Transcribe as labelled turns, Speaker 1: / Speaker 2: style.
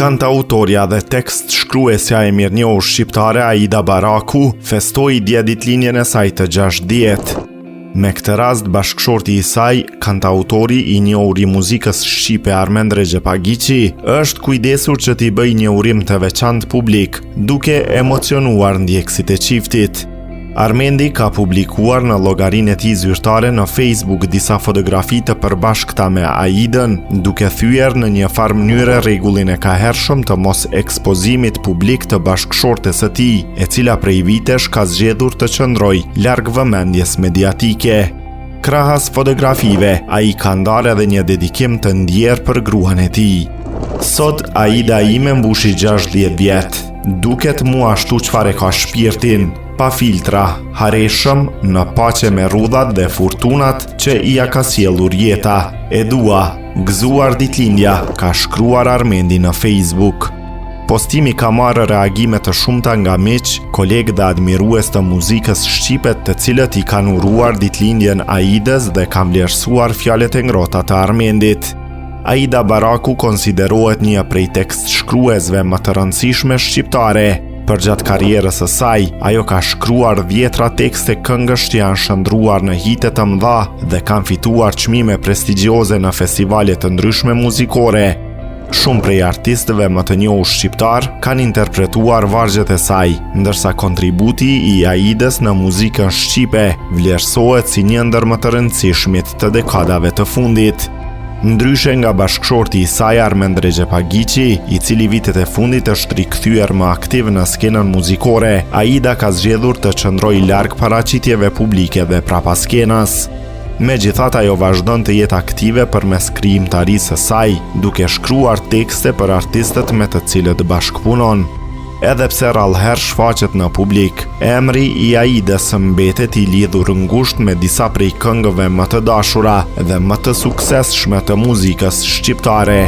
Speaker 1: Kantautorja dhe tekstshkruesja e mirënjohur shqiptare Aida Baraku festoi dje ditëlindjen e saj të 60. Me këtë rast bashkëshorti i saj, kantautori i njohur i muzikës shqipe Armend Rexhepagiqi, është kujdesur që t'i bëjë një urim të veçantë publik, duke emocionuar ndjekësit e çiftit. Armendi ka publikuar në llogarinë e tij zyrtare në Facebook disa fotografi të përbashkëta me Aidën, duke thyer në një farë mënyre rregullin e kahershëm të mos ekspozimit publik të bashkëshortes së tij, e cila prej vitesh ka zgjedhur të qëndrojë larg vëmendjes mediatike. Krahas fotografive, ai ka ndarë edhe një dedikim të ndjerë për gruan e tij. Sot Aida ime mbushi 60 vjet. Duket mu ashtu çfarë e ka shpirtin, pa filtra, hareshëm, në paqe me rrudhat dhe furtunat që ia ka sjellur jeta. E dua, gëzuar ditëlindja, ka shkruar Armendi në Facebook. Postimi ka marrë reagime të shumta nga miq, kolegë dhe admirues të muzikës shqipe të cilët i kanë uruar ditëlindjen Aidës dhe kanë vlerësuar fjalët e ngrohta të Armendit. Aida Baraku konsiderohet një prej tekstshkruesve më të rëndësishme shqiptare. Përgjatë karrierës së saj, ajo ka shkruar dhjetra tekste këngësh që janë shndërruar në hite të mëdha dhe kanë fituar çmime prestigjioze në festivale të ndryshme muzikore. Shumë prej artistëve më të njohur shqiptarë kanë interpretuar vargjet e saj, ndërsa kontributi i Aidës në muzikën shqipe vlerësohet si një ndër më të rëndësishmit të dekadave të fundit. Ndryshe nga bashkëshorti i saj Armend Rexhepagiqi, i cili vitet e fundit është rikthyer më aktiv në skenën muzikore, Aida ka zgjedhur të qëndrojë larg paraqitjeve publike dhe prapa skenës. Megjithatë ajo vazhdon të jetë aktive përmes krijimtarisë së saj, duke shkruar tekste për artistët me të cilët bashkëpunon. Edhe pse rrallëherë shfaqet në publik, emri i Aidës mbetet i lidhur ngushtë me disa prej këngëve më të dashura dhe më të suksesshme të muzikës shqiptare.